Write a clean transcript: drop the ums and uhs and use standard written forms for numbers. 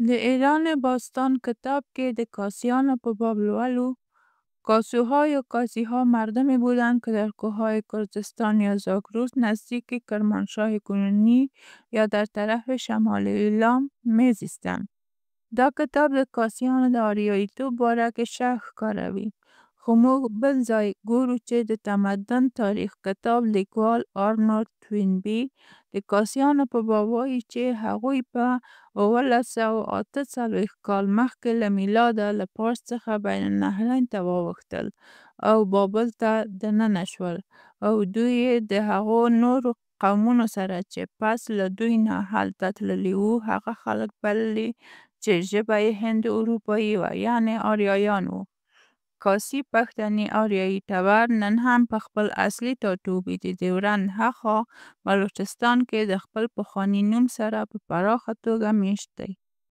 د ایران باستان کتاب کې د کاسیانو په باب لولو: کاسوها یا کاسی‌ها مردمی بودند که در کوه‌های کردستان یا زاگرس نزدیک کرمانشاه کنونی یا در طرف شمال ایلام می‌زیستند. دا کتاب د کاسیانو د آریایي توب باره کې شک ښکاروي، خو موږ بل ځای ګورو چې د تمدن تاریخ کتاب لیکوال ارنولډ توینبي د کاسیانو په باب وایي چې هغوی په 1748 کال مخکې له میلاده له پارس څخه بین النهرین ته واوښتل او بابل ته دننه شول او دوی یې د هغو نورو قومونو سره چې پس له دوی نه هلته تللي وو هغه خلک بللي چې ژبه یې هند اروپایي وه، یعنې آریایان وو. کاسي پښتني آریایي ټبر نن هم په خپل اصلي ټاټوبي د ډیورند هاخوا بلوچستان کې د خپل پخواني نوم سره په پراخه توګه میشت دی.